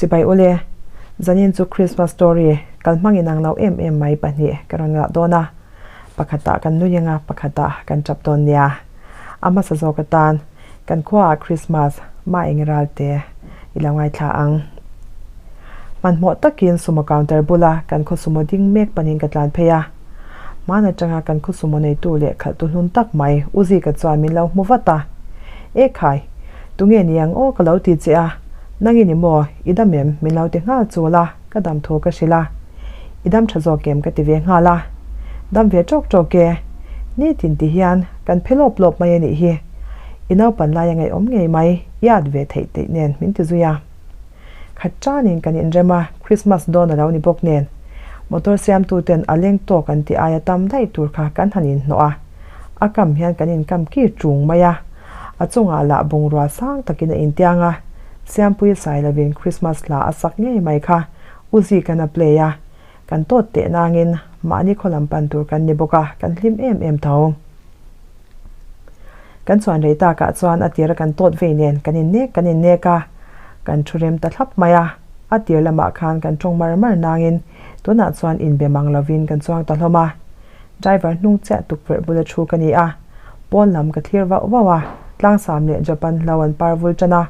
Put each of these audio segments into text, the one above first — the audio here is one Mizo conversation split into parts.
Chibai ule, zanin chu Christmas story kal hmang inang lo em em mai pahnih ka rawn ngah dawn a, pakhatah kan nui anga pakhatah kan tap dawn nia. A hmasa zawk atan kan khuaah Christmas mah eng ral te i lo ngaithla ang. Hmanhmawh takin sumo counter bula kan khaw sumo ding mek panin ka tlan phei a. Hmaan atanga kan khaw sumo neitu leh khalhtu hlun tak mai U Zika chuan min lo hmu vat a. E khai, tunge ni ang aw ka lo ti che a, nang i ni maw, i dam em min lo ti nghal chul a, ka dam thu ka hrilh a. I dam tha zawk em ka ti ve nghal a. Dam ve tawk tawk e, nitin ti hian kan phe lawp lawp mai a nih hi. I naupan lai a ngaihawm ngei mai, i at ve theih teih nen min ti zui a. Khat tanin kan inrem a, Christmas dawn a lo ni bawk nen. Motor siamtuten a leng tawk an tih aia tam daih tur kha kan han inhnawh a. A kam hian kan inkam kir tung mai a. A chungah lah bungrua sang takin a intiang a. Siampui sai lovin Christmas hla a sak ngei mai kha U Zika'n a play a. Kan tawt teh nangin mahni khaw lam pan tur kan ni bawk a, kan hlim em em tho. Kan chuan rei takah chuan a tira kan tawt vei nen kan innek kan innek a, kan thu rem ta thlap mai a. A tir lamah khan kan tawng mar mar nangin tunah chuan inbe mang lovin kan chuang ta hlawm a. Driver hnung chiah tukverh bula thu ka ni a, pawn lam ka thlir vauh vauh a, tlangsam leh Japan hlo an par vul tan a,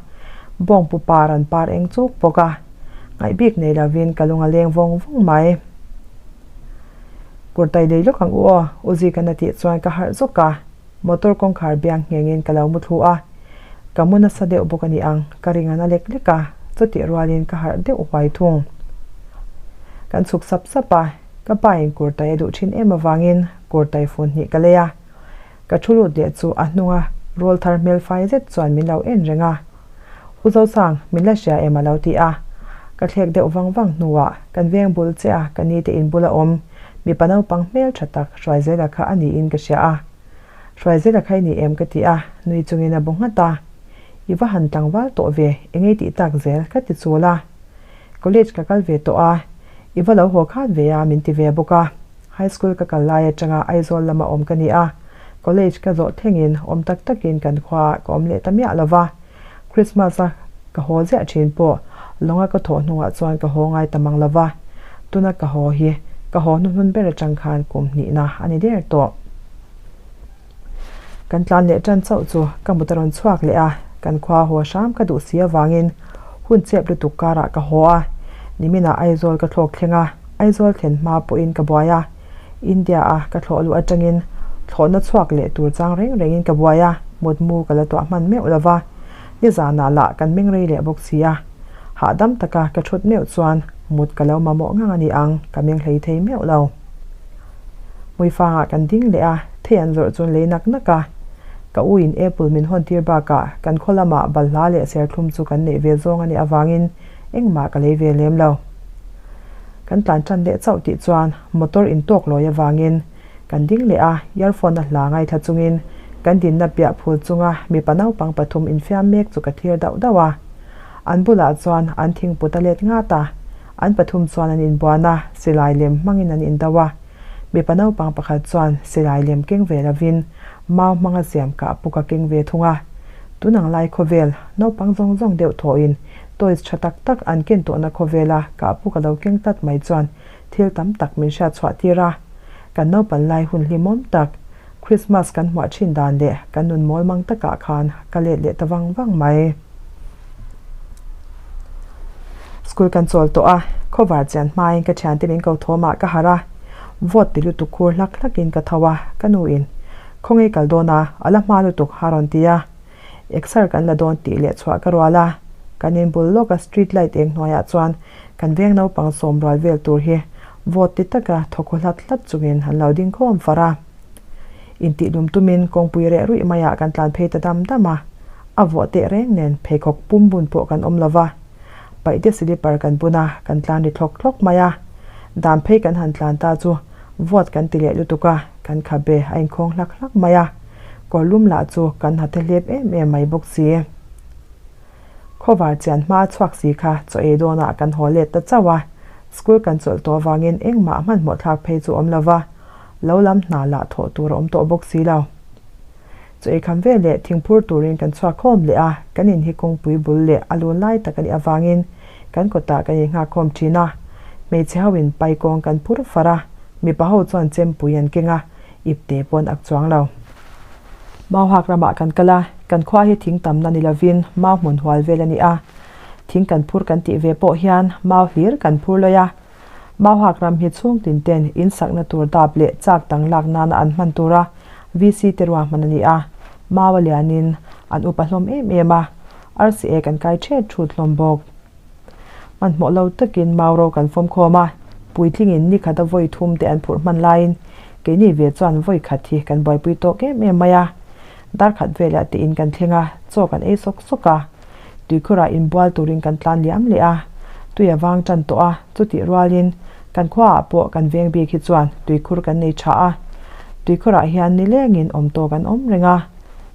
bawngpu par an par eng chuk bawk a, ngaih bik nei lovin ka lung a leng vawng vawng mai. Kurtai lei lawk ang u aw, U Zika'n a tih chuan ka harh zawk a, motor kawngkhar biang nghengin ka lo mu thlu a, ka mu nasa deuh bawk a ni ang, ka ring a na lek lek a, chutih rualin ka harh deuh huai thung. Kan chhuk sap sap a, ka pa in kurtai a duh thin em avangin kurtai fun hnih ka lei a, ka thu lut leh chu a hnunga rawl thar hmel fai zet chuan min lo en reng a. U Zosang, min la hria em a lo ti a. Ka thlek deuh vang vang hnuah kan veng bul che a ka ni te in bula awm mipa naupang hmel tha tak Hruaizela kha a niin ka hria a. Hruaizela kha i ni em ka ti a, nui chungin a bu nghat a. I va han tlangval tawh ve, engei tih tak zel ka ti chul a. College ka kal ve tawh a, i va lo haw khat ve a min ti ve bawk a. High school ka kal lai atanga Aizawl lama awm ka ni a, college ka zawh thlengin awm tak takin kan khuaah ka awm leh ta miah lo va. Christmas a ka haw ziah thin pawh lawnga ka thawh hnuah chuan ka haw ngai ta mang lo va, tuna ka haw hi ka haw hnuhnun ber atang khan kum hnihna a ni der tawh. Kan tlan leh tan chauh chu ka mut a rawn chhuak leh a, kan khua haw hram ka duh si avangin hun chep lutuk karah ka haw a, niminah Aizawl ka thlawk thleng a, Aizawl thlen hma pawhin ka buai a, India a ka thlawh luh atangin thlawhna chhuak leh tur chang reng rengin ka buai a, mutmu ka la tuah hman meuh lo va, nizanah lah kan meng rei leh bawk si a, hahdam taka ka thut meuh chuan mut ka lo mamawh ngang a ni ang, ka meng hlei thei meuh lo. Hmuifangah kan ding leh a, thei an zawrh chuan lei nak nak a. Ka u in apple min hawn tir bakah kan khaw lamah balhla leh serthlum chu kan neih ve zawng a nih avangin engmah ka lei ve lem lo. Kan tlan tan leh chauh tih chuan motor in tawk lawi avangin kan ding leh a, earphone a hla ngaithla chungin kan dinna piah phul chunga mipa naupang pathum infiam mek chu ka thlir dauh dauh a. An bulah chuan an thingput a let ngat a. An pathum chuan an inbuan a, silai lem hmangin an indo a. Mipa naupang pakhat chuan silai lem keng ve lovin mau hmanga siam kah puk a keng ve thung a. Tun ang lai khawvel, naupang zawng zawng deuh thawhin toys tha tak tak an ken tawhna khawvela kah puk a lo keng tlat mai chuan thil tam tak min hriat chhuah tir a. Kan naupan lai hun hlimawm tak, Christmas kan hmuah thin dan leh kan nun mawl mang takah khan ka let leh ta vang vang mai. School kan chawl tawh a, khawvar chian hmain ka thiante min ko thawmah ka harh a, vote ti lutuk khur hlak hlakin ka tho a, ka nuin Khawnge kal dawn a, a la hma lutuk a rawn ti a, exer kan la dawn tih leh chhuah ka rual a, kan inbul lawka street light eng hnuaiah chuan kan veng naupang sawm rual vel tur hi vote ti taka thawkhaw hlat hlat chungin an lo ding khawm far a. Intihlum tumin kawngpui reh ruih maiah kan tlan phei ta dam dam a, a vawh teh reng nen pheikhawk pum bun pawh kan awm lo va, paihte silipar kan bun a, kan tlan ri thlawk thlawk mai a. Dan phei kan han tlan ta chu vawt kan ti leh lutuk a, kan khabe a inkhawng hlak hlak mai a, kawrlum lah chu kan ha thehlep em em mai bawk si. Khawvar chian hma chhuak si kha chaw ei dawnah kan haw let ta chauh a, school kan chawlh tawh avangin engmah hmanhmawh thlak phei chu awm lo va, lo lam hna lah thawh tur a awm tawh bawk si lo. Chaw ei kham ve leh thingphur turin kan chhuak khawm leh a, kan in hi kawngpui bul leh a lun lai tak a nih avangin Kan kawtah kan innghak khawm thin a, hmeichhe ho in paikawng kan phur far a, mipa ho chuan chempui an keng a, ipte pawn ak chuang lo. Mau hak ramah kan kal a, kan khua hi thing tamna ni lovin mau hmun hual vel a ni a. Thing kan phur kan tih ve pawh hian mau hlir kan phur lawi a. Mau hak ram hi chhung tin ten in sakna tur dap leh chak dang lak nana an hman tura VC te ruahman a ni a. Mau a lianin an upa hlawm em em a, RCA kan kai thet thut hlawm bawk. Hmanhmawh lo takin mau ro kan fawm khawm a, puitlingin ni khata vawi thum te an phurh hman laiin keini ve chuan vawi khat hi kan buaipui tawk em em mai a. Dar khat velah te in kan thleng a, chaw kan ei sawk sawk a. Tuikhurah inbual turin kan tlan liam leh a, tui a vang tan tawh a, chutih rualin kan khuaah pawh kan veng bik hi chuan tuikhur kan nei tha a. Tuikhurah hian nilengin awm tawk an awm reng a,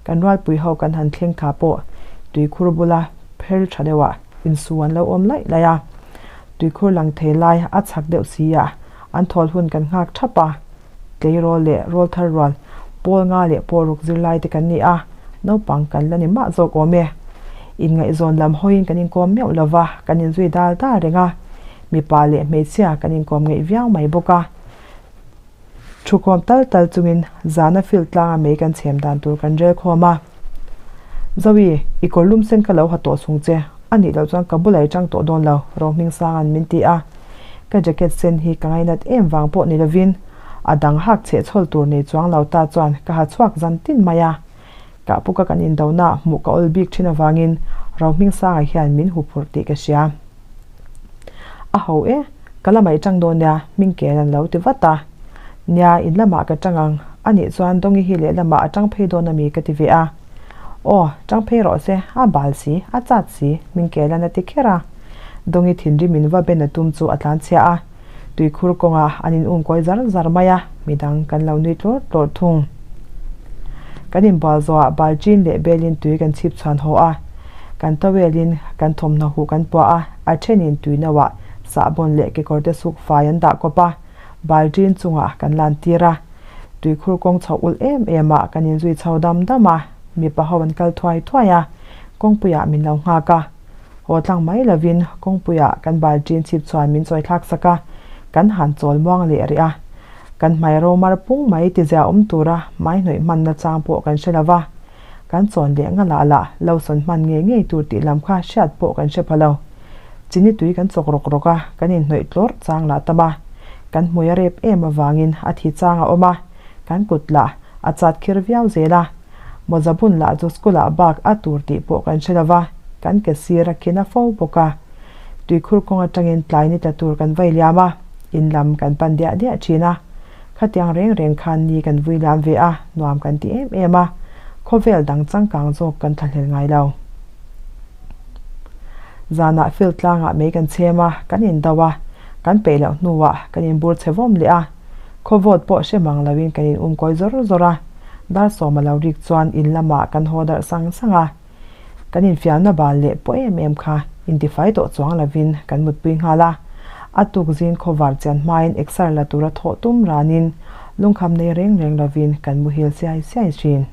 kan rualpui ho kan han thleng thla pawh tuikhur bula phel tha deuhah insu an lo awm laih laih a, tuikhur lang thei lai a chhak deuh si a, an thawl hun kan nghak thap a, tleirawl leh rawl thar rual pawl nga leh pawl ruk zirlai te kan ni a, naupang kan la ni mah zawk awm e. Inngaihzawn lam hawiin kan inkawm meuh lo va, kan inzui dal dal reng a, mipa leh hmeichhia kan inkawm ngeih viau mai bawk a. Thukhawm tal tal chungin zana field tlanga mei kan chhem dan tur kan rel khawm a. Zoe, i kawr lum sen ka lo ha tawh sung che, a nih loh chuan ka bulah i tang tawh dawn lo, Rohmingsanga'n min ti a. Ka jacket sen hi ka ngainat em vang pawh ni lovin a dang hak chheh chhawl tur nei chuang lo ta chuan ka ha chhuak zan tin mai a. Kah puka kan indonaah hmuh ka awl bik thin avangin Rohmingsanga hian min huphurh tih ka hria. A ho e, ka lamah i tang dawn nia, Hmingken an lo ti vat a. Nia, in lamah ka tang ang, a nih chuan Dawngi hi lehlamah a tang phei dawn a mi ka ti ve a. Aw, tang phei rawh se, a bal si, a chat si, Hmingkelan a ti kher a. Dawngi thinrim in va ben a tum chu a tlanchhia a. Tuikhur kawngah an in umkawi zar zar mai a, midang kan lo nui tlawr tlawr thung. Kan inbual zawhah balchin leh belin tui kan chhip chhuan haw a, kan towel in kan thawmhnaw huh kan puah a, a thenin tui nauah sahbawn leh kekawr te suk fai an dah kawp a, balchin chungah kan lan tir a. Tuikhur kawng chho ulh em em ah kan inzui chho dam dam a, mipa ho an kal thuai thuai a, kawngpuiah min lo nghak a. Haw tlang mai lovin kawngpuiah kan balṭin chhip chuan min chawi thlak sak a, kan han chawl muang leh rih a. Kan hmai romar pung mai tizia awm tura hmai hnawih hmanna chang pawh kan hre lova, kan chawn leh ngalah lah lo sawn hman ngei ngei tur tih lam kha hriat pawh kan hre pha lo. Chini tui kan chawk rawk rawk a, kan inhnawih tlawrh chang lah tam a. Kan hmui a rep em avangin a thi chang a awm a, kan kut lah a chat khir viau zel a. Mawza bun lah chu school ah bak a tur tih pawh kan hre lova, kan ke sir a khin a fo bawk a. Tuikhur kawng atangin tlai ni tla tur kan vai liam a, in lam kan pan diah diah thin a. Khatiang reng reng khan ni kan vui liam ve a, nuam kan ti em em a. Khawvel dang changkang zawk kan thlahlel ngai lo. Zanah field tlangah mei kan chhem a, kan indo a, kan peih loh hnuah kan inbur chhe vawm leh a. Khawvawt pawh hre mang loin kan in umkawi zawr zawr a, dar sawm a lo rik chuan in lamah kan haw darh sang sang a. Kan infiamna bal leh pawh em em kha intifai tawh chuang lovin kan mutpui nghal a. A tuk zing khawvar chian hmain exer la tura thawh tum ranin lungkham nei reng reng lovin kan muhil siai siai thin.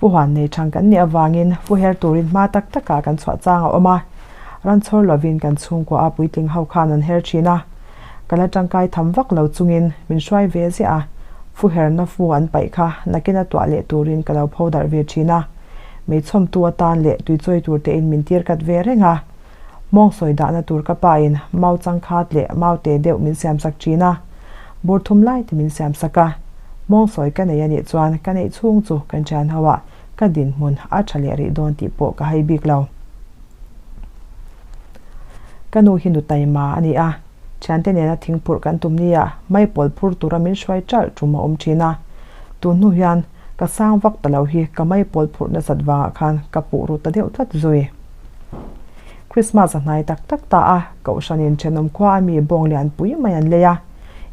Fuhuan nei thang kan nih avangin fuher turin hma tak takah kan chhuah chang a awm a, ran chhawr lovin kan chhungkua a puitling ho khan an her thin a. Ka la tangkai tham vak lo chungin min hruai ve ziah a, fuherna fu an paih kha nakin a tuah leh turin ka lo pho darh ve thin a. Meichhawmtu atan leh tuichawi tur tein min tir kat ve reng a. Mawng sawi dahna tur ka pa in mau changkhat leh mau te deuh min siam sak thin a, bur thum lai te min siam sak a. Mawng sawi ka nei a nih chuan ka neih chhung chu kan thian ho ah ka dinhmun a tha leh rih dawn tih pawh ka hai bik lo. Ka nu hi nu taima a ni a, thiante nena thingphurh kan tum nia maipawl phur tura min hruai ṭalh ṭum a awm ṭhin a. Tun hnu hian ka sang vak ta lo hi ka maipawl phurh nasat vangah khan ka puh ru ta deuh tlat zui. Christmas a hnai tak tak ta a, Kohhranin thenawm khua a mi bawng lian pui mai an lei a.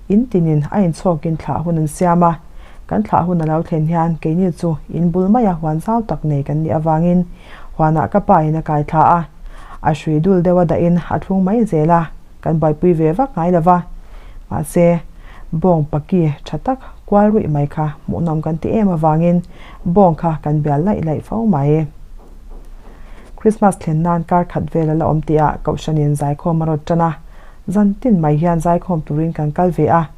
In tinin a inchhawkin thlah hun an siam a. Kan thlah hun a lo thlen hian keini chu in bul maia huan zau tak nei kan nih avangin huanah ka pa in a kai thla a. A hrui dul deuh a dahin a thlung mai zel a, kan buaipui ve vak ngai lo va. Mahse, bawng paki tha tak kual ruih mai kha hmuhnawm kan ti em avangin bawng kha kan bial laih laih fo mai. Krismas thlen nan kar khat vel a la awm tih ah Kohhranin zaikhawm a rawt tan a, zan tin mai hian zaikhawm turin kan kal ve a,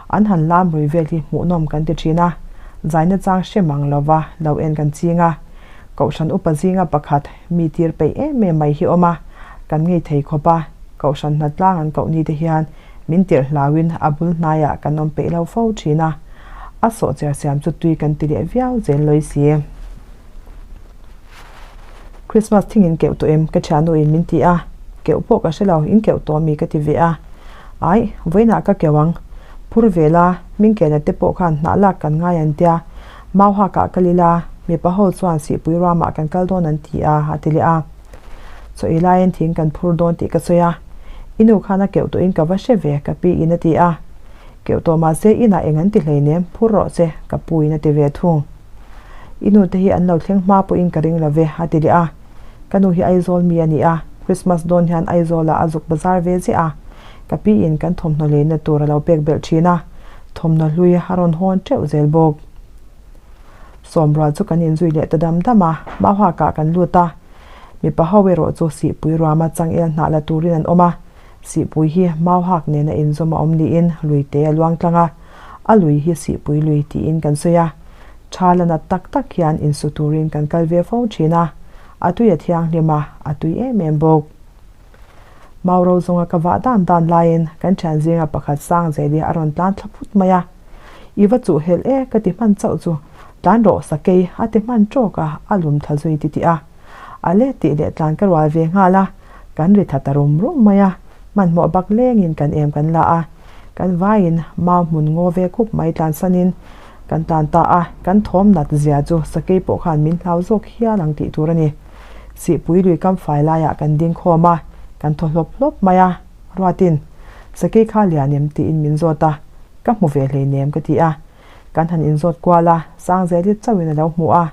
an han lam rui vel hi hmuhnawm kan ti thin a, zaina chang hre mang lova lo en kan ching a. Kohhran upa zinga pakhat mi tir peih em em mai hi awm a, kan ngei thei khawp a, Kohhran hnatlang an koh ni te hian min tirh hlauin a bul hnaiah kan awm peih lo fo thin a, a sawhchiar siam chu tui kan ti leh viau zel lawi si. Christmas thing in keuh tawh em? Ka thiannu in min ti a, keuh pawh ka hre lo, in keuh tawh mi ka ti ve a. Aih, vawiinah ka keuh ang. Phur ve la, min kehna te pawh khan hnah lak kan ngai an tia, mau hakah kal ila, mipa ho chuan sihpui ruamah kan kal dawn an ti a, a ti leh a. Chaw ei laiin thing kan phur dawn tih ka sawi a, i nu khan a keuh tawhin ka va hre ve, ka pi in a ti a. Keuh tawh mahse inah eng an ti hleinem, phur rawh che, ka pu in a ti ve thung. I nu te hi an lo thleng hma pawhin ka ring lo ve, a ti leh a. Ka nu hi Aizawl mi a ni a, Christmas dawn hian Aizawlah a zuk bazar ve ziah a. Ka pi in kan thawmhnaw leina tur a lo pek belh thin a, thawmhnaw hlui a rawn hawn teuh zel bawk. Sawmrual chu kan inzui leh ta dam dam a, Mauhakah kan lut a. Mipa ho erawh chu Sihpui ruama changel hnah la turin an awm a, Sihpui hi Mauhak nena inzawm a awm niin lui te a luang tlang a, a lui hi Sihpui lui tiin kan sawi a. Tha la nat tak tak hian insu turin kan kal ve fo thin a, a tui a thianghlim a, a tui em em bawk. Mau ro zawnga ka vah dan dan laiin kan thian zinga pakhat sang zel hi a rawn tlan thla phut mai a, I va chuh helh e ka ti hman chauh chu, tlan rawh sakei a ti hman tawk a, a lum thla zui titih a. A let tih leh tlan ka rual ve nghal a, kan ri tha ta rum rum mai a, hmanhmawh bak lengin kan em kan la a, kan vaiin mau hmun ngaw ve khup mai tlansanin kan tlan ta a, kan thawm nat zia chu sakei pawh khan min hlau zawk hial ang tih tur a ni. Sihpui lui kam fai laiah kan ding khawm a, kan thaw hlawp hlawp mai a, Ruatin, Sakei kha lian em? tiin min zawt a, ka hmu ve hleinem ka ti a. Kan han inzawt kual a, Sangzeli chauhin a lo hmu a.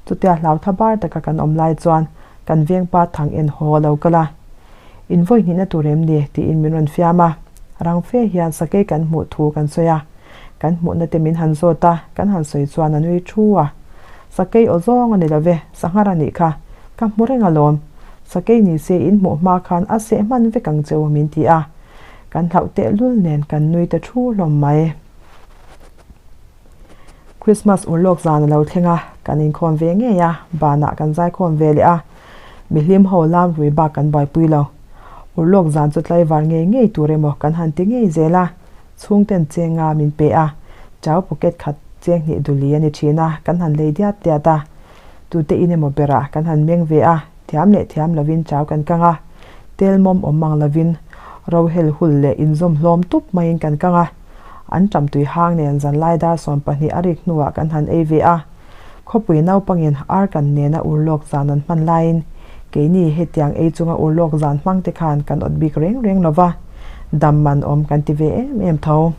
Chutia hlautha bar taka kan awm lai chuan kan vengpa thang en haw a lo kal a. In vawi hnihna tur em ni? tiin min rawn fiam a. Rang fe hian sakei kan hmuh thu kan sawi a. Kan hmuhna te min han zawt a, kan han sawi chuan a nui thu a. Sakei aw zawng a ni lo ve, sanghar a nih kha. Ka hmu reng alawm. Sakei ni se in hmuh hma khan a seh hman vek ang che u min ti a. Kan hlauh tehlul nen kan nui ta thu hlawm mai. Christmas urlawk zan a lo thleng a, kan inkhawm ve ngei a, banah kan zaikhawm ve leh a, mihlim ho lam rui bak kan buaipui lo. Urlawk zan chu tlaivar ngei ngei tur emaw kan han ti ngei zel a, chhungten chenga min pe a, chau pocket khat cheng hnih duli a ni thin a, kan han lei diat diat a, tute in emaw berah kan han meng ve a, thiam leh thiam lovin chau kan kang a, tel mawm awm mang lovin ro hel hul leh inzawm hlawm tup maiin kan kang a. An ṭam tui hang nen zanlai dar 12 a rik hnuah kan han ei ve a. Khawpui naupangin ar kan nena urlawk zan an hman laiin keini hetiang ei chunga urlawk zan hmang te khan kan awt bik reng reng lo va, dam man awm kan ti ve em em tho.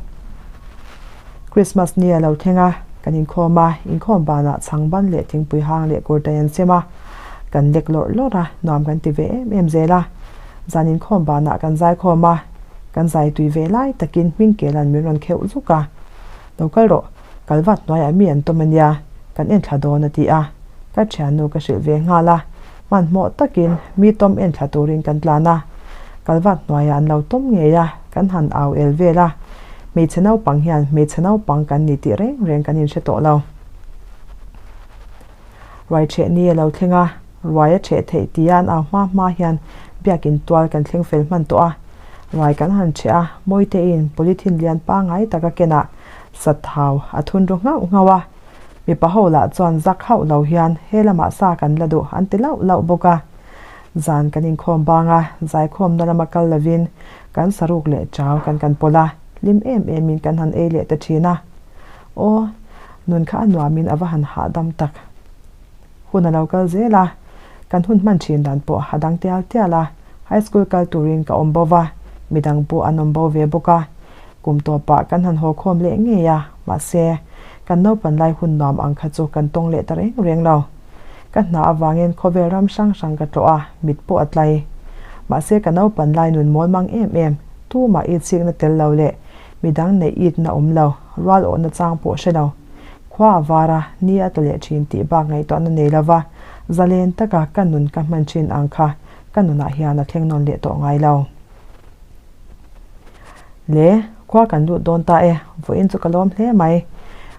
Christmas ni a lo thleng a, kan inkhawm a, inkhawm banah chhangban leh thingpui hang leh kurtai an sem a, kan lek lawrh lawrh a, nuam kan ti ve em em zel a. Zan inkhawm banah kan zaikhawm a. Kan zai tui ve lai takin hming kelan min rawn kheuh zuk a, Lo kal rawh, kal vat hnuaiah mi an tawm a nia, kan en thla dawn a ti a. Ka thiannu ka hrilh ve nghal a, hmanhmawh takin mi tawm en thla turin kan tlan a. Kal vat hnuaiah an lo tawm ngei a, kan han au el vel a. Hmeichhe naupang hian hmeichhe naupang kan ni tih reng reng kan inhre tawh lo. Ruai ṭheh ni a lo thleng a, ruai a ṭheh theih tia an au hma hma hian biakin tual kan thleng fel hman tawh a. Ruai kan han ṭheh a, Mawiteiin polythene lian pangngai taka kenah sathau a thun ru nghauh nghauh a. Mipa ho lah chuan zak hauh lo hian he lamah sa kan la duh an ti lauh lauh bawk a. Zan kan inkhawm bang a, zaikhawmna lama kal lovin kan saruk leh chau kan kan pawlh a, hlim em emin kan han ei leh ta ṭhin a. Aw, nun kha a nuamin a va han hahdam tak. Hun a lo kal zel a, kan hun hman thin dan pawh a dang tial tial a, high school kal turin ka awm bo va, midang pawh an awm bo ve bawk a. Kum tawpah kan han haw khawm leh ngei a, mahse, kan naupan lai hun nuam ang kha chu kan tawng leh ta reng reng lo. Ka hna avangin khawvel ram hrang hrang ka tlawh a, mit pawh a tlai. Mahse, ka naupan lai nun mawl mang em em, tumah itsikna tel lo leh Midang neih itna awm lo, rual awhna chang pawh hre lo. Khua a var a, ni a tla leh thin tih bak ngaihtuahna nei lo va, Zalen taka ka nun ka hman thin ang kha ka nunah hian a thleng nawn leh tawh ngai lo. Le, khua kan lut dawn ta e, vawiin chu ka lawm hle mai.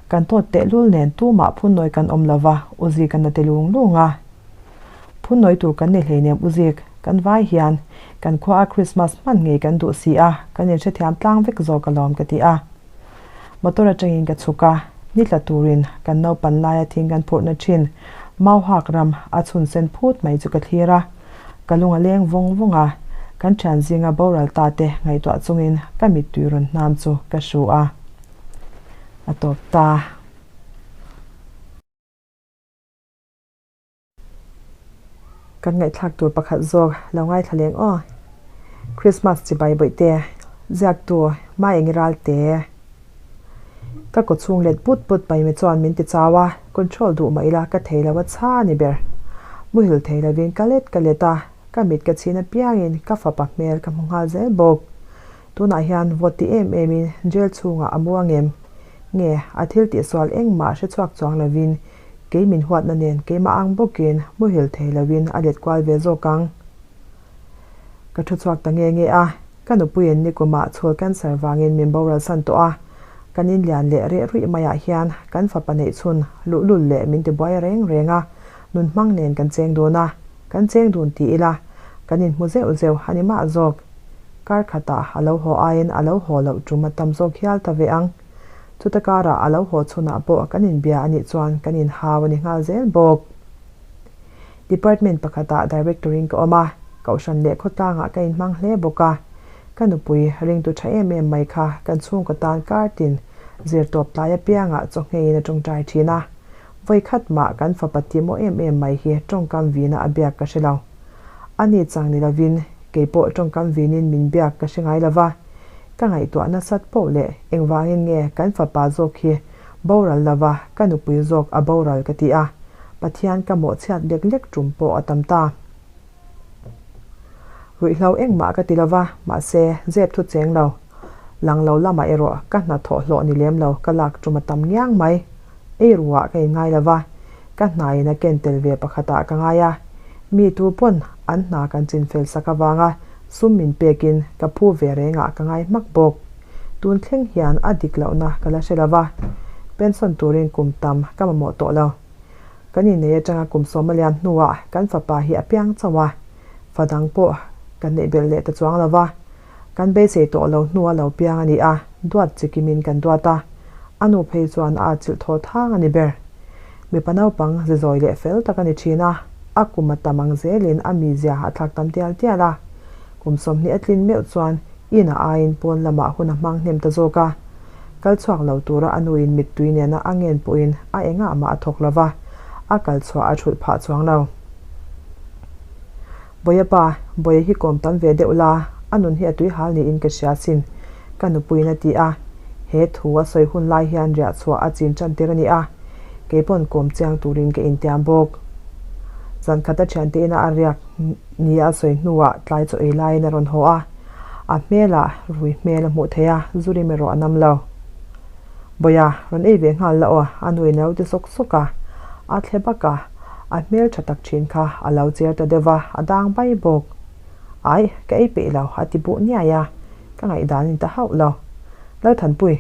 Kan tawt tehlul nen tumah phunnawi kan awm lova, u Zik a na ti lung lung a. Phunnawi tur kan ni hleinem u Zik, kan vai hian kan khua a Krismas hman ngei kan duh si a, kan inhrethiam tlang vek zawk alawm ka ti a. Motor atangin ka chhuk a, ni tla turin kan naupan laia thing kan phurhna thin Mauhak ram a chhun sen phut mai chu ka thlir a, ka lung a leng vawng vawng a, kan thian zinga boral ta te ngaihtuah chungin ka mittui rawn hnam chu ka hru a, a tawp ta. Kan ngaihthlak tur pakhat zawk lo ngaithla leng aw. Christmas chibai bawihte ziaktu Maengi Ralte ka kaw chhung let but but mai mi chuan min ti chau a, control duh mah ila ka thei lo a chha a ni ber. Muhil thei lovin ka let ka let a, ka mit ka chhin apiangin ka fapa hmel ka hmu nghal zel bawk. Tunah hian vawt ti em emin jail chhungah a mu angem? Nge a thil tihsual engmah hre chhuak chuang lovin Kei min huatna nen keimah ang bawkin muhil thei loin a let kual ve zawk ang. Ka thu chhuak ta nge nge a, ka nupuiin nikumah chhul cancer vangin min boral san tawh a, kan inlian leh reh ruih maiah hian kan fapa neih chhun luhlul leh min tibuai reng reng a, nun hmang nen kan cheng dun a, kan cheng dun ti ila kan inhmu zeuh zeuh a ni mah zawk. Kar khatah a lo haw aiin a lo haw loh tum a tam zawk hial ta ve ang. Chuta karah a lo haw chhunah pawh kan inbia a nih chuan kan inhau a ni nghal zel bawk. Department pakhatah Director-in ka awm a, Kohhran leh khawtlangah ka inhmang hle bawk a. Ka nupui ringtu tha em em mai kha kan chhungkaw tan kar tin zir tawp tlai apiangah chawhngheiin a tawngtai thin a. Vawi khat mah kan fapa tihmawh em em mai hi tawngkam vina a biak ka hre lo. A ni chang ni lovin kei pawh tawngkam vinin min biak ka hre ngai lova. Ka ngaihtuah nasat poh leh engvangin nge kan fapa zawk hi boral lova ka nupui zawk a boral ka ti a, Pathian ka mawhchhiat lek lek tum pawh a tam ta. Ruihhlo engmah ka ti lova, mahse zep thu cheng lo. Lang lo lamah erawh ka hnathawh hlawh ni lem lo ka lak tum a tam ngiang mai. Ei ruah ka inngai lova, ka hnain a ken tel ve pakhatah ka ngai a. Mi tu pawn an hna kan chinfel sak avanga sum min pekin ka phu ve rengah ka ngai hmak bawk. Tun thleng hian a dik lohna ka la hre lova, pension turin kum tam ka mamawh tawh lo. Kan innei atanga kum sawma liam hnuah kan fapa hi a piang chauh a, fa dang pawh kan neih belh leh ta chuang lova. Kan beisei tawh lo hnu a lo piang a ni a, duat chikimin kan duat a. A nu phei chuan a atchilh thaw thang a ni ber. Mipa naupang zizawi leh fel tak a ni thin a, a kum a tam ang zelin a mizia a thlak tam tial tial a. Kum 20 a tlin meuh chuan in a aiin pawn lamah hun a hmang hnem ta zawk a. Kal chhuak lo tura a nuin mittui nena a ngen pawhin a engah mah a thawk lo va, a kal chhuah a thulh phah chuang lo. Bawia pa, Bawia hi kawm tam ve deuh la, a nun hi a tui hal niin ka hria sin, ka nupuiin a ti a. He thu a sawi hun lai hian riah chhuah a chin tan tir a ni a, kei pawn kawm chiang turin ka intiam bawk. Zan khat a thiante ina a riak nia a sawi hnuah tlai chaw ei laiin a rawn haw a, a hmelah rui hmel a hmuh theih a, zu rim erawh a nam lo. Bawia, rawn ei ve nghal la aw, a nuin a lo ti sawk sawk a. A thle bak a, a hmel tha tak thin kha a lo cher ta deuh va, a dang bai bawk. Aih, ka ei peih lo, a ti buh niai a, ka ngaihdan in ta hauh lo. Lalthanpui,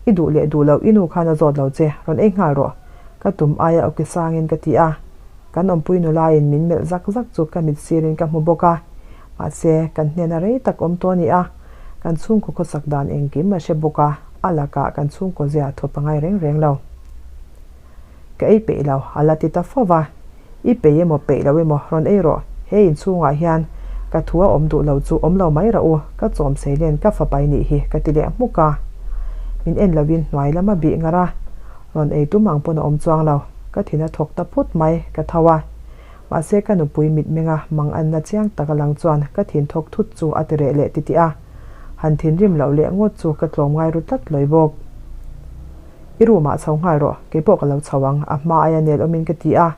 i duh leh duh loh i nu khan a zawt lo che, rawn ei nghal rawh, ka tum aia awki sangin ka ti a. Kan awmpui nulaiin min melh zak zak chu ka mit sirin ka hmu bawk a, mahse, kan hnena rei tak awm tawh a ni a. Kan chhungkaw khawsak dan engkim a hre bawk a, a lakah kan chhungkaw zia thawp a ngai reng reng lo. Ka ei peih lo, a la ti ta fo va. I peih emaw peih lo emaw rawn ei rawh, he inchhungah hian ka thu a awm duh lo chu awm lo mai rawh u, ka chawm sei len ka fapa i nih hi ka ti leh hmuk a. Min en lovin hnuai lam a bih ngar a, rawn ei tum ang pawn a awm chuang lo, ka thin a thawk ta phut mai, ka tho a. Mahse ka nupui mitmenga mang anna chiang tak a lang chuan ka thin thawk thut chu a ti reh leh titih a, han thinrim loh leh ngawt chu ka tlawm ngai ru tlat lawi bawk. I room ah chho nghal rawh, keipawh ka lo chho ang, a hma aia nel awmin ka ti a,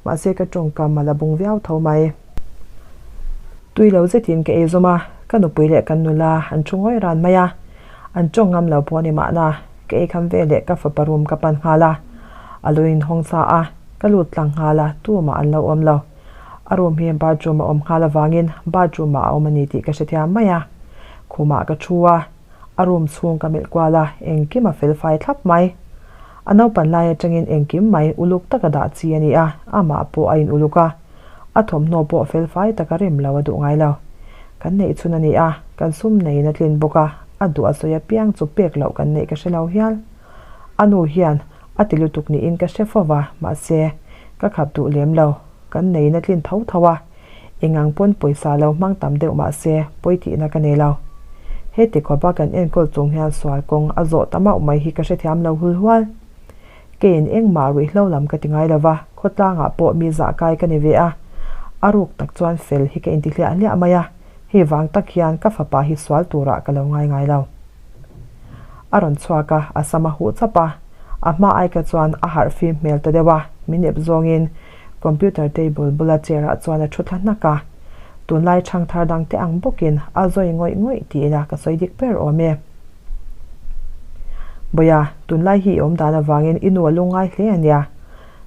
mahse ka tawngkam a la bung viau tho mai. Tui lo zetin ka ei zawm a, ka nupui leh kan nula an thu ngawi ran mai a, an tawng ngam lo pawh a ni mahna, ka ei kham veleh ka fapa room ka pan nghal a, a lo inhawng sa a. Ka lut tlang nghal a, tumah an lo awm lo. A room hi bathroom a awm nghal avangin bathroom ah a awm a ni tih ka hrethiam mai a. Khumah ka thu a, a room chhung ka melh kual a, engkim a fel fai thlap mai. A naupan lai atangin engkim mai uluk taka dah chi a ni a, amah pawh a in uluk a. A thawmhnaw pawh fel fai taka rem lo a duh ngai lo. Kan neih chhun a ni a, kan sum neiin a tlin bawk a, a duh a sawi apiang chu pek loh kan neih ka hre lo hial. A nu hian a ti lutuk niin ka hre fo va, mahse, ka khap duh lem lo. Kan neiin a tlin tho tho a, engang pawn pawisa lo hmang tam deuh mahse, pawi tihna ka nei lo. Heti khawpa kan enkawl chung hian sual kawng a zawh ta mauh mai hi ka hrethiam lo hul hual. Keiin engmah ruihhlo lam ka ti ngai lo va, khawtlangah pawh mi zah kai ka ni ve a, a ruk tak chuan fel hi ka inti hliah hliah mai a, hei vang tak hian ka fapa hi sual turah ka lo ngai ngai lo. A rawn chhuak a, a sam a huh chap a, a hma aika chuan a harh fim hmel ta deuh a, min ep zawngin computer table bula chair ah chuan a thu thla hnak a. Tunlai chhangthar dang te ang bawkin a zawi ngawih ngawih ti ila ka sawi dik ber awm e. Bawia, tunlai hi i awm dan avangin i nu a lungngai hle a nia.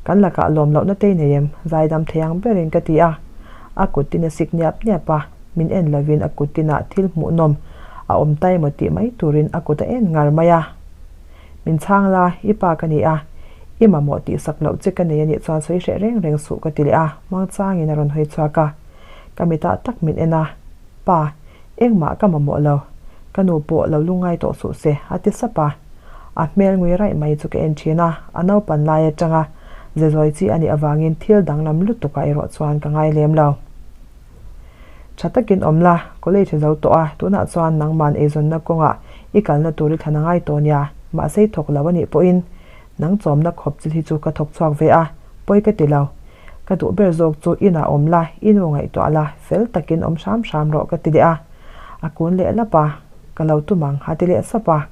Kan lakah lawm lohna te i nei em? Zaidam thei ang berin ka ti a. A kut tin a sik niap niap a, min en lovin a kut tinah thil hmuhnawm a awm ta emaw tih mai turin a kut a en ngar mai a. Min chhang la, i pa ka ni a, i mamawh tihsak loh che ka nei a nih chuan sawi hreh reng reng suh ka ti leh a, muangchangin a rawn hawi chhuak a. Ka mitah tak min en a, Pa, Engmah ka mamawh lo, ka nu pawh lo lungngai tawh suh se, a ti sap a. A hmel ngui raih mai chu ka en thin a, a naupan lai atanga ze zawi chi a nih avangin thil danglam lutuk ah erawh chuan ka ngai lem lo. Tha takin awm la, college zo tawh a, tunah chuan nangman eizawnna kawngah i kalna tur i thlan a ngai tawh nia, mahse i thawk lo a nih pawhin nang chawmna khawp chil hi chu ka thawk chhuak ve a, pawi ka ti lo. Ka duh ber zawk chu inah awm la, i nu ngaihtuah la, fel takin awm hram hram rawh ka ti leh a. A kun leh lap a, ka lo tum ang a ti leh sap a.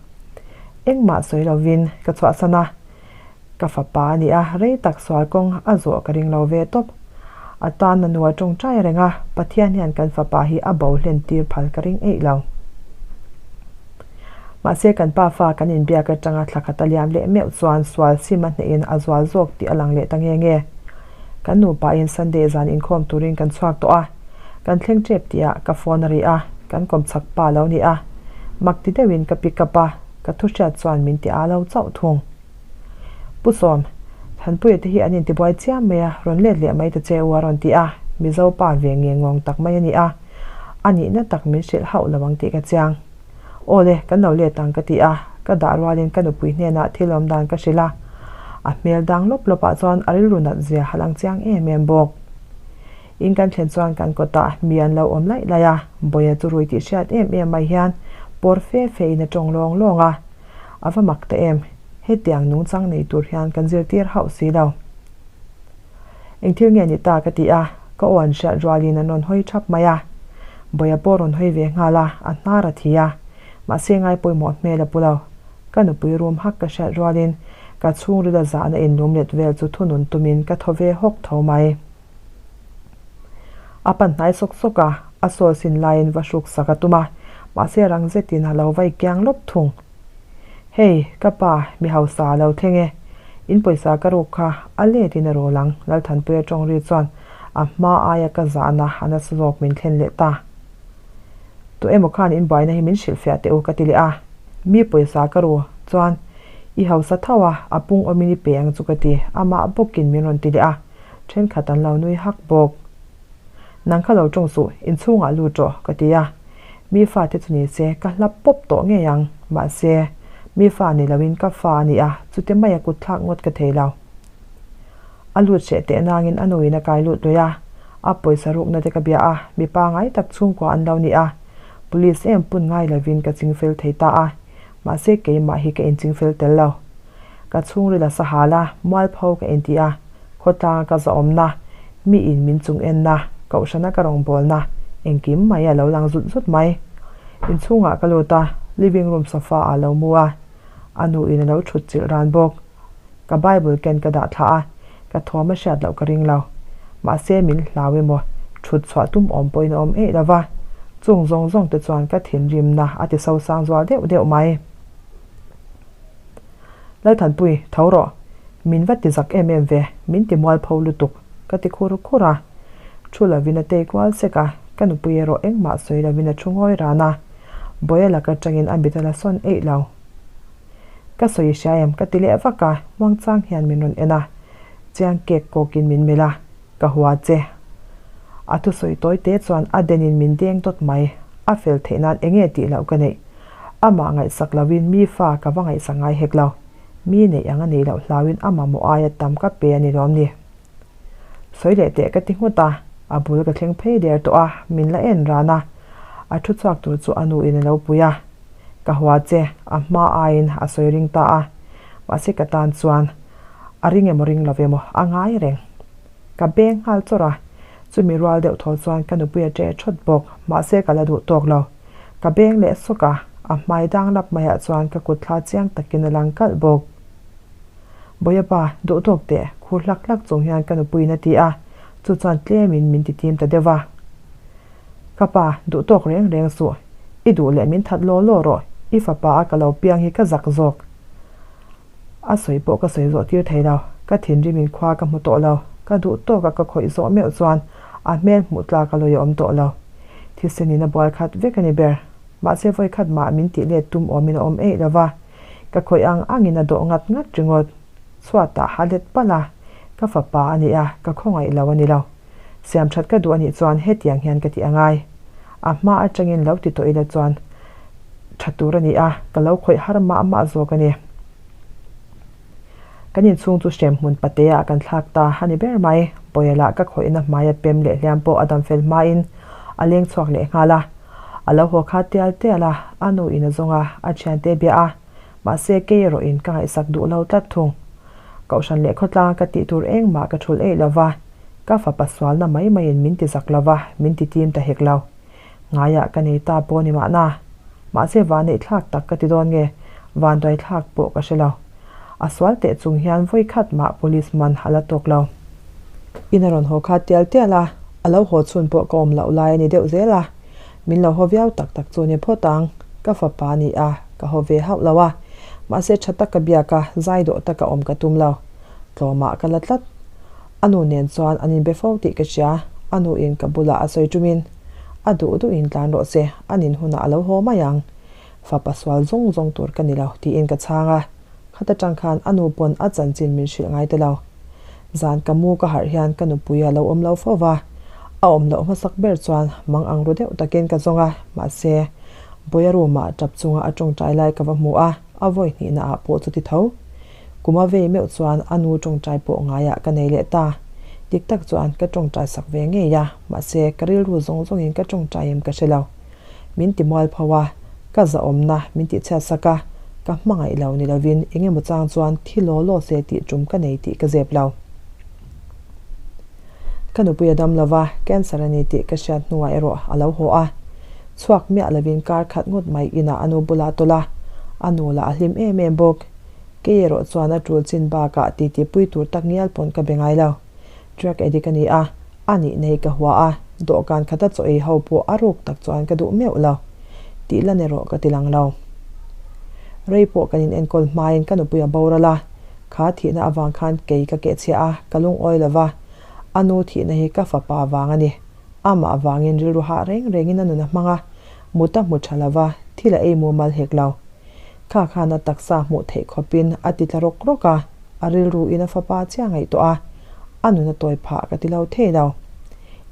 Engmah sawi lovin ka chhuahsan a, ka fapa a ni a, rei tak sual kawng a zawh ka ring lo ve tawp. A tan a nu a tawngtai reng a, Pathian hian kan fapa hi a bo hlen tir phal ka ring eih lo. Mahse kan pa fa kan inbiak atanga thla khat a liam leh meuh chuan sual sim a hnehin a zual zawk tih a lang leh ta nge nge. Kan nupain Sunday zan inkhawm turin kan chhuak tawh a, kan thleng tep tihah ka phone a ri a, kan kawm chak pa lo ni a. Mak ti deuhin ka pick up a, ka thu hriat chuan min ti a lo chauh thung. Pu Sawm, Thanpuia te hi an intibuai chiam mai a, rawn let leh mai ta che u a rawn ti a, Mizo pa ve nge ngawng tak mai a ni a, a nihna tak min hrilh hauh lo ang tih ka chiang. Aw le, kan lo let ang ka ti a, ka dah rualin ka nupui hnenah thil awm dan ka hrilh a, a hmel dang lawp lawpah chuan a rilru nat zia a lang chiang em em bawk. In kan thlen chuan kan kawtah mi an lo awm laih laih a, Bawia chu rui tih hriat em em mai hian pawr fe fe in a tawng lawng lawng a, a va mak ta em, hetiang nungchang nei tur hian kan zirtir hauh si lo. Eng thil nge ni ta ka ti a, ka aw an hriat rualin an rawn hawi thap mai a. Bawia pawh rawn hawi ve nghal a, a hnar a thi a. Mahse ngai pawimawh hmel a pu lo. Ka nupui rum hak ka hriat rualin ka chhungrila zahna inlum let vel chu thunun tumin ka thaw ve hawk tho mai. A pan hnai sawk sawk a, a sawl sin laiin va hruk sak a tum a, mahse rang zetin a lo vai kiang lawp thung. Hei, ka pa, mi hausa a lo thleng e. In pawisa ka ruk kha a let in a rawl ang, Lalthanpuia tawng ri chuan a hma aia ka zahna a nasa zawk min thlen leh ta. Tu emaw khan in buaina hi min hrilhfiah teh u ka ti leh a. Mi pawisa ka ru chuan i hausa tho a, a pung awmin i pe ang chu ka ti, amah bawkin min rawn ti leh a. Thenkhat an lo nui hak bawk. Nang kha lo tawng suh, inchhungah lut rawh, ka ti a. Mi fate chu ni se, ka hla pawp tawh ngei ang. Mahse, mi fa ni loin ka fa a ni a, chute maia kut thlak ngawt ka thei lo. A lut hreh teh nangin a nuin a kai lut lui a. A pawisa rukna te ka bia a, mi pangai tak chhungkua an lo ni a. Police em pun ngai lovin ka chingfel thei ta a, mahse keimah hi ka inchingfel tel lo. Ka chhungril a sahal a, mualpho ka inti a, khawtlanga ka zahawmna, mi in min chung enna, kohhrana ka rawngbawlna, engkim mai a lo lang zut zut mai. Inchhungah ka lut a, living room sofa ah lo mu a, a nu in a lo thut chilh ran bawk. Ka Bible ken ka dah thla a, ka thawm a hriat loh ka ring lo. Mahse min hlau emaw, thut chhuah tum awm pawhin a awm eih lo va, chung zawng zawng te chuan ka thinrimna a ti sosang zual deuh deuh mai. Lalthanpui, tho rawh. Min va ti zak em em ve, min ti mualpho lutuk, ka ti khur khur a. Thu lovin a tei kual sek a, ka nupui erawh engmah sawi lovin a thu ngawi ran a. Bawia lak atangin a mit a la sawn eih lo. Ka sawi hria em ka ti leh vak a, muangchang hian min rawn en a, chiang kek kawkin min melh a, ka hua che. A thusawi tawi te chuan a denin min deng dawt mai, a fel theih nan enge tih loh ka neih. Amah ngaihsak lovin mi fa ka va ngaihsak ngai hek lo. Mi neih ang a neih loh hlauin a mamawh aia tam ka pe a ni lawm ni. Sawi leh teh ka ti nghut a, a bul ka thleng phei der tawh a, min la en ran a. A thu chhuak tur chu a nu in a lo pui a. Ka hua che, a hma aiin a sawi ring ta a. Mahse ka tan chuan a ring emaw ring lo emaw a ngai reng. Ka beng nghal chawrh a, chumi rual deuh thaw chuan ka nupui a ṭe ṭhawt bawk, mahse ka la duh tawk lo. Ka beng leh sawk a, a hmai dang lap maiah chuan ka kut thla chiang takin a lang kalh bawk. Bawia pa, duh tawk teh, khur hlak hlak chung hian ka nupuiin a ti a, chu chuan tlemin min ti tim ta deuh a. Ka pa, duh tawk reng reng suh, i duh leh min that law law rawh, i fapa a ka lo piang hi ka zak zawk. A sawi pawh ka sawi zawh tir thei lo, ka thinrimin khua ka hmu tawh lo, ka duh tawk a ka khawih zawh meuh chuan a hmel hmuh tlak a lawi a awm tawh lo. Thisenin a bual khat vek a ni ber. Mahse vawi khat mah min tih let tum awmin a awm eih lo va, ka khawih ang angin a dawh ngat ngat ringawt. Chhuatah ha let palh a, ka fapa a ni a, ka khawngaih lo a ni lo. Siam that ka duh a nih chuan hetiang hian ka tih a ngai. A hma atangin lo ti tawh ila chuan tha tur a ni a, ka lo khawih har mah mah zawk a ni. Kan inchhung chu hrem hmun pateah kan thlak ta a ni ber mai. Bawia lah ka khawihna hmaia pem leh hliam pawh a dam fel hmain a leng chhuak leh nghal a. A lo haw kha tial tial a, a nu in a zawng a, a thiante bia a, mahse kei erawhin ka ngaihsak duh lo tlat thung. Kohhran leh khawtlang ka tih tur engmah ka thul eih lova, ka fapa sualna mai maiin min ti zak lova, min ti tim ta hek lo. Ngaiah ka nei ta pawh ni mahna. Mahse van eihthlak tak ka ti dawn nge, vanduaithlak pawh ka hre lo. A sual teh chung hian vawi khat mah police man a la tawk lo. In a rawn haw kha tial tial a, a lo haw chhun pawh ka awm loh lai a ni deuh zel a. Min lo haw viau tak tak chu ni phawt ang, ka fapa a ni a, ka haw ve hauh lo a. Mahse tha tak ka biak a, zai dawh taka awm ka tum lo. Tlawmah ka la tlat. A nu nen chuan an inbe fo tih ka hria, a nu in ka bulah a sawi tumin, A duh duh in tlan rawh se, a nin hunah a lo haw mai ang. Fapa sual zawng zawng tur ka ni lo, tiin ka chhang a. Khat atang khan a nu pawn a chanchin min hrilh ngai ta lo. Zan ka mu ka harh hian ka nupui a lo awm lo fo va, a awm loh hmasak ber chuan mang ang ru deuh takin ka zawng a, mahse, Bawia room ah tap chunga a tawngtai lai ka va hmu a, a vawi hnihna ah pawh chuti tho. Kum a vei meuh chuan a nu tawngtai pawh ngaiah ka nei leh ta. Dik tak chuan ka tawngtai sak ve ngei a, mahse ka rilru zawng zawngin ka tawngtai em ka hre lo. Min ti mual pho a, ka zahawmna min tih chhiat sak a, ka hmangaih lo ni lovin eng emaw chang chuan thi law law se tih tum ka nei tih ka zep lo. Ka nupui a dam lova, cancer a ni tih ka hriat hnuah erawh a lo haw a. Chhuak miah lovin kar khat ngawt mai inah a nu bulah tawlh a, a nu lah a hlim em em bawk. Kei erawh chuan a tul chin bakah titi pui tur tak ngial pawn ka be ngai lo. Drug addict a ni a, a nihna hi ka hua a, dawhkan khata chaw ei ho pawh a ruk tak chuan ka duh meuh lo. Tih lan erawh ka ti lang lo. Rei pawh kan inenkawl hmain ka nupui a boral a, kha thihna avang khan kei ka kehchhiah a, ka lungawi lo va, a nu thihna hi ka fapa vang a ni. Amah avangin rilru hah reng rengin a nun a hmang a, mut a hmu tha lo va, thil a ei mumal hek lo. Kha khan a taksa hmuh theih khawpin a ti tla rawk rawk a, a rilru in a fapa chiah ngaihtuah a, a nun a tawi phah ka ti lo thei lo.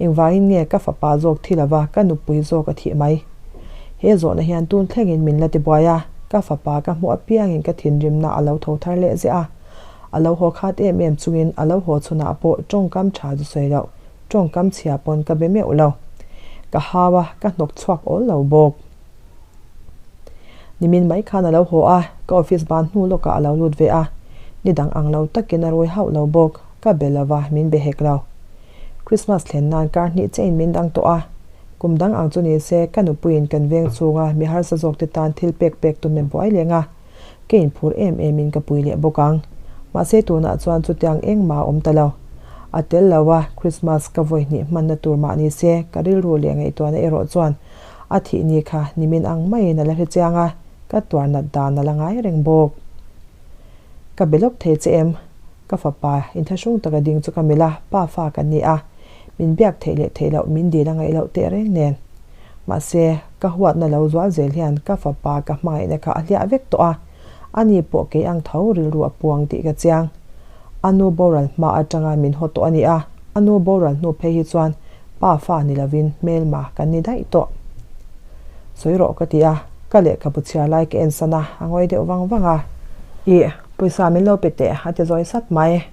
Engvangin nge ka fapa zawk thi lova ka nupui zawk a thih mai? He zawhna hian tun thlengin min la ti buai a, ka fapa ka hmuh apiangin ka thinrimna a lo tho thar leh ziah a, a lo haw khat em em chungin a lo haw chhunah pawh tawngkam tha chu sawi loh, tawngkam chhia pawn ka be meuh lo. Ka hau a, ka hnawk chhuak awl lo bawk. Nimin mai khan a lo haw a, ka office ban hnu lawkah a lo lut ve a, ni dang ang lo takin a rawi hauh lo bawk, ka be lo va, min be hek lo. Christmas thlen nan kar hnih chiahin min dang tawh a, kum dang ang chu ni se ka nupuiin kan veng chhunga mi harsa zawkte tan thil pek pek tum em buai leng a, ka inphur em em in ka pui leh bawk ang. Mahse tunah chuan chutiang engmah a awm ta lo. A tel lo a, Christmas ka vawi hnih hmanna tur mah ni se ka rilru leh ngaihtuahna erawh chuan A thih ni kha nimin ang maiin a la hre chiang a, ka tuar nat dan a la ngai reng bawk. Ka be lawk thei che em? Ka fapa inthlahrung taka ding chu ka melh a, pa fa kan ni a, min biak theih leh theih loh min dil a ngaih loh teh reng nen. Mahse, ka huatna lo zual zel hian ka fapa ka hmangaihna kha a hliah vek tawh a, ani pawh kei ang tho rilru a puang tih ka chiang. A nu boral hma atanga min haw tawh a ni a, a nu boral hnu phei hi chuan pa fa ni lovin hmelma kan ni daih tawh. Sawi rawh ka ti a, ka lehkhabu chhiar lai ka en san a, a ngawi deuh vang vang a. Ih, pawisa min lo pe teh a ti zawi sat mai.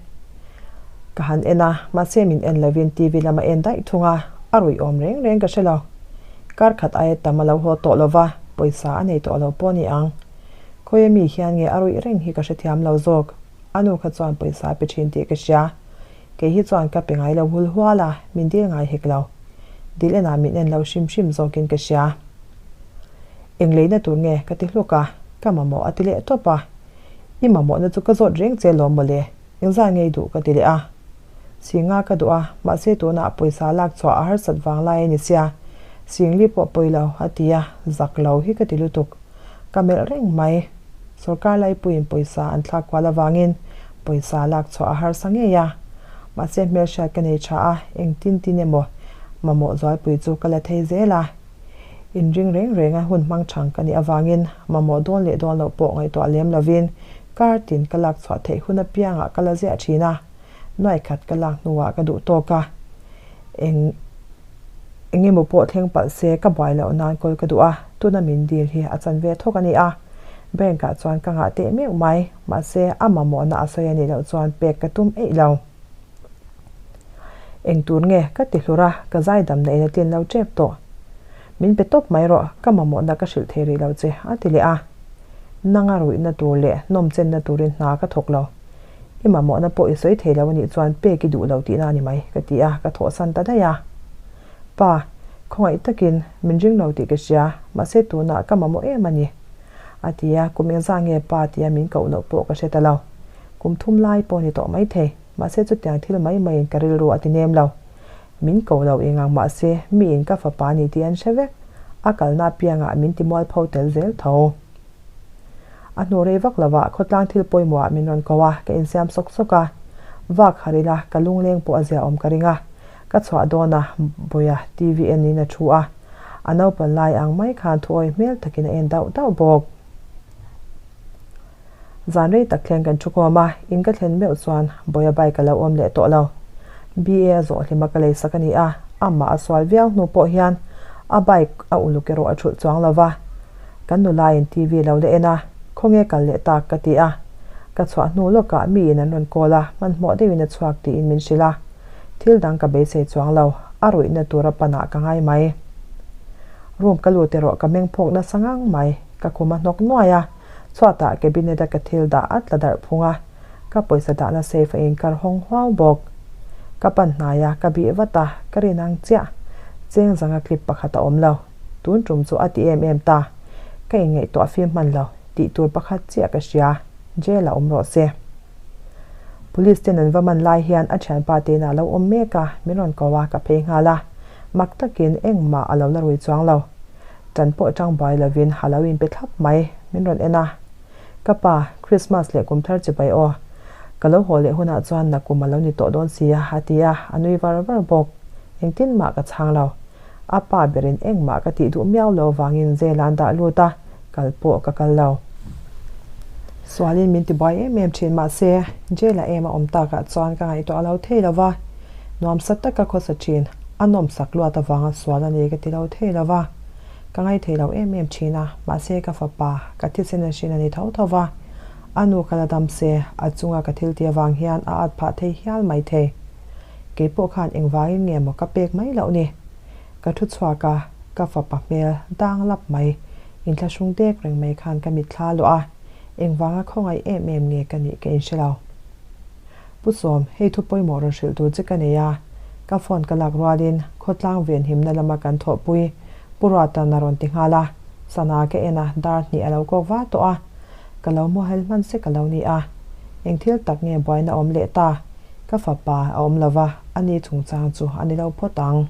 Ka han en a, mahse min en lovin TV lam a en daih thung a, a ruih awm reng reng ka hre lo. Kar khat aia tam a lo haw tawh lova, pawisa a nei tawh lo pawh a ni ang. Khawia mi hian nge a ruih reng hi ka hrethiam lo zawk. A nu kha chuan pawisa a pe thin tih ka hria. Kei hi chuan ka pe ngai lo hul hual a, min dil ngai hek lo. Dil enah min en lo hrim hrim zawkin ka hria. Eng leina tur nge ka ti hluk a, ka mamawh a ti leh tawp a. I mamawhna chu ka zawt reng che lawm mawle, engzah ngei duh ka ti leh a. Singa ka duh a, mahse tunah pawisa lak chhuah a harsat vang lai a ni sia, singli pawh pawi lo a ti a, zak lo hi ka ti lutuk. Ka melh reng mai. Sorkar laipuiin pawisa an thlak kual avangin pawisa lak chhuah a harsa ngei a. Mahse hmelhriat ka nei tha a, engtin tin emaw mamawh zualpui chu ka la thei zel a. Inring reng renga hun hmang thang ka nih avangin mamawh dawn leh dawn loh pawh ngaihtuah lem lovin kar tin ka lak chhuah theih hun apiangah ka la ziah thin a. Nuai khat ka lak hnuah ka duh tawk a, eng eng emaw pawh thleng palh se ka buai loh nan kawl ka duh a, tuna min dil hi a chan ve thawk a ni a. Bank ah chuan ka ngah teh meuh mai, mahse a mamawhna a sawi a nih loh chuan pek ka tum eih lo. Eng tur nge ka ti hlur a, ka zaidamna in a tlin lo tep tawh. Min pe tawp mai rawh, ka mamawhna ka hrilh thei rih lo che, a ti leh a. Nanga ruihna tur leh nawmchenna turin hna ka thawk lo. I mamawhna pawh i sawi thei lo a nih chuan pek i duh lo tihna a ni mai, ka ti a, ka thawhsan ta daih a. Pa, khawngaih takin min ring lo tih ka hria, mahse tunah ka mamawh em a ni, a ti a, kum engzah nge pa tia min koh loh pawh ka hre ta lo. Kum thum lai pawh a ni tawh maithei, mahse chutiang thil mai maiin ka rilru a ti nem lo. Min ko lo eng ang mahse miin ka fapa ni tih an hre vek, a kalna apiangah min ti mualpho tel zel tho. A hnu rei vak lovah khawtlang thil pawimawhah min rawn ko a, ka insiam sawk sawk a. Vak harh ila ka lungleng pawh a zia awm ka ring a. Ka chhuah dawn a, Bawia TV en in a thu a. A naupan lai ang mai khan thuawi hmel takin a en dauh dauh bawk. Zan rei tak thleng kan thu khawm a, in ka thlen meuh chuan Bawia bike a lo awm leh tawh lo. BA a zawh hlima ka leisak a ni a, amah a sual viau hnu pawh hian a bike a uluk erawh a thulh chuang lo va. Kan nulaiin TV lo la en a, khawnge kal leh tak ka ti a. Ka chhuah hnu lawkah miin an rawn call a, hmanhmawh deuhin a chhuak tiin min hrilh a. Thil dang ka beisei chuang lo, a ruihna tura panah ka ngai mai. Room ka lut erawh ka meng phawk nasa ngang mai, ka khum a hnawk nuai a, chhuatah cabinet a ka thil dah a tla darh phung a, ka pawisa dahna safe a inkar hawng huau bawk. Ka pan hnai a, ka bih vat a, ka rin ang chiah. Cheng zanga clip pakhat a awm lo. Tun tum chu a ti em em ta. Ka inngaihtuah fim hman lo, tih tur pakhat chiah ka hria, jail ah awm rawh se. Police ten an va man lai hian a thianpa te inah a lo awm mek a, min rawn ko a, ka phei nghal a. Mak takin engmah a lo la rui chuang lo. Tan pawh tang buai lovin a lo inpe thlap mai, min rawn en a. Ka pa, Christmas leh kum thar chibai aw. Ka lo haw leh hunah chuan nakum a lo ni tawh dawn si a, a ti a, a nui var var bawk. Engtin mah ka chhang lo. A pa berin engmah ka tih duh miau lo vangin jail ah an dah lut a, kal pawh ka kal lo. Sualin min ti buai em em thin mahse jail ah em a awm takah chuan ka ngaihtuah lo thei lo va, nuamsa taka khawsa thin a nawmsak luat avanga sual a ni ka ti lo thei lo va, ka ngaithei lo em em thin a, mahse ka fapa ka thisen a hrin a ni tho tho va, a nu ka la dam se a chunga ka thil tih avang hian a at phah thei hial mai thei. Kei pawh khan engvangin nge maw ka pek mai loh ni? Ka thu chhuak a, ka fapa hmel dang lap mai, inthlahrung dek reng mai khan ka mitthla luah a, engvanga khawngaih em em nge ka nih ka inhre lo. Pu Sawm, hei thu pawimawh rawn hrilh tur che ka nei a, ka phone ka lak rualin khawtlang venhimna lama kan thawhpui Pu Ruatan a rawn ti nghal a, sana ka en a, dar hnih a lo kawk va tawh a, ka lo muahel hman sek a lo ni a, eng thil tak nge buaina awm leh ta? Ka fapa a awm lo va, a ni chungchang chu a ni lo phawt ang.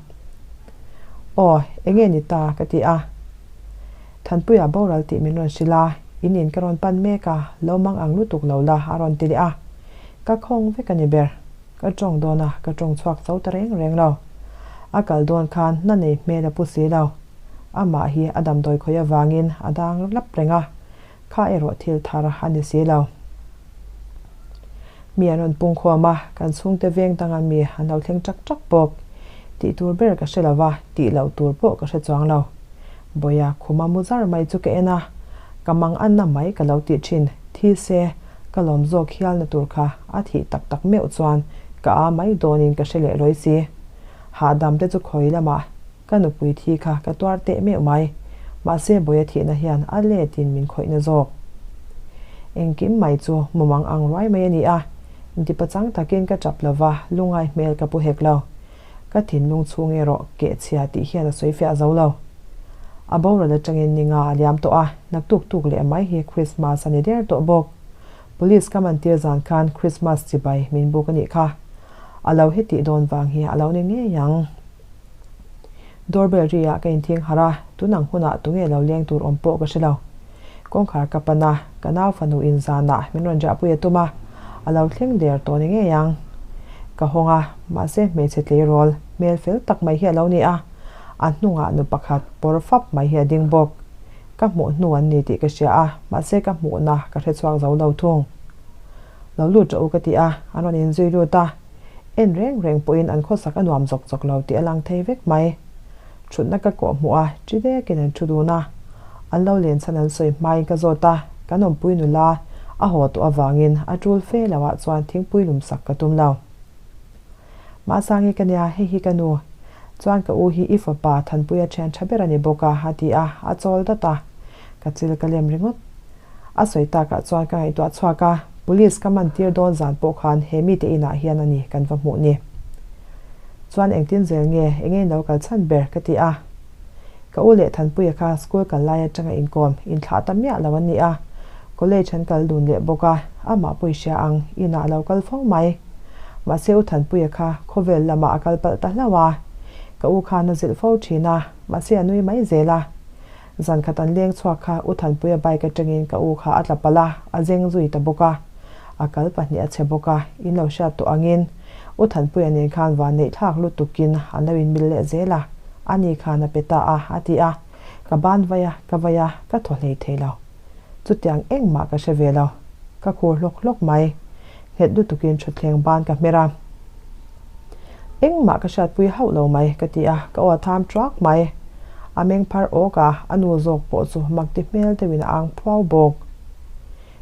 Aw, enge ni ta? ka ti a. Thanpuia boral tih min rawn hrilh a, in in ka rawn pan mek a, lo mang ang lutuk lo la a rawn ti leh a. Ka khawng vek a ni ber. Ka tawng dawn a, ka tawng chhuak zo ta reng reng lo. A kal dawn khan na nei hmel a pu si lo. Amah hi a damdawi khawih avangin a dang lap reng a, kha erawh thil thar a ni si lo. Mi an rawn pung khawm a, kan chhungte veng danga mi an lo thleng ṭak ṭak bawk. Tih tur ber ka hre lo va, tih loh tur pawh ka hre chuang lo. Bawia khuma mu zar mai chu ka en a, ka mang anna mai ka lo tih ṭhin. Thi se, ka lawm zawk hialna tur kha a thih tak tak meuh chuan ka a mai dawnin ka hre leh lawi si. Hahdam te chu khawi lamah ka nupui thi kha ka tuar teh meuh mai. Mahse Bawia thihna hian a letin min khawihna zawk. Engkim mai chu mumang ang ruai mai a ni a, inti pachang takin ka tap lova lungai hmel ka pu hek lo. Ka thinlung chhung erawh kehchhia tih hian a sawi fiah zo lo. A boral atangin ni nga a liam tawh a, naktuk tuk leh mai hi Christmas a ni der tawh bawk. Police ka man tir zan khan Christmas chibai min buk a nih kha. A lo hetih dawn vang hi a lo ni ngei ang. Doorbell ri ah ka inthing harh a, tunang hunah tunge lo leng tur awm pawh ka hre lo. Kawngkhar ka pan a, ka nau fanu in zanah min rawn riahpui a tum a, a lo thleng der tawh ni ngei ang. Ka hawng a, mahse hmeichhe tleirawl hmel fel tak mai hi a lo ni a, a hnungah nu pakhat pawr fap mai hi a ding bawk. Ka hmuh hnu an ni tih ka hria a, mahse ka hmuhna ka hre chhuak zo lo thung. Lo lut rawh u ka ti a, an rawn inzui lut a, en reng reng pawhin an khawsak a nuam zawk zawk lo tih a lang thei vek mai. Thutna ka kawh hmuh a, ṭi dekin an ṭhu dun a. An lo len chhan an sawi hmain ka zawt a, kan awmpui nula a haw tawh avangin a ṭul fe loah chuan thingpui lum sak ka tum lo. Mahsangi ka nia, hei hi ka nu. Chuan ka u hi i fapa Thanpuia ṭhian ṭha ber a ni bawk a, a ti a, a chawl dat a. Ka chil ka lem ringawt. A sawi takah chuan ka ngaihtuah chhuak a, Police ka man tir dawn zan pawh khan he mite inah hian a ni kan va hmuh ni. Chuan engtin zel nge, enge in lo kal chhan ber ka ti a. Ka u leh Thanpuia kha school kal lai atanga inkawm, inthlah ta miah lo an ni a. College an kal dun leh bawk a, amah pawh i hria ang, inah a lo kal fo mai. Mahse u Thanpuia kha khawvel lamah a kal palh ta hlauh a. Ka u khan a zilh fo thin a, mahse a nui mai zel a. Zan khat an leng chhuak kha U Thanpuia bike atangin ka u kha a tla palh a, a zeng zui ta bawk a. A kal pahnih a chhe bawk a, in lo hriat tawh angin U Thanpuia nen khan van neih thlak lutukin an lo inmil leh zel a, ani khan a pe ta a, a ti a. Ka ban vai a, ka vai a, ka thaw hlei thei lo. Chutiang engmah ka hre ve lo. Ka khur hlawk hlawk mai. Nghet lutukin thutthleng ban ka hmer a. Engmah ka hriatpui hauh lo mai, ka ti a, ka aw a tham truak mai. A meng phar awk a, a nu zawk pawh chu mak ti hmel deuhin a ang phuau bawk.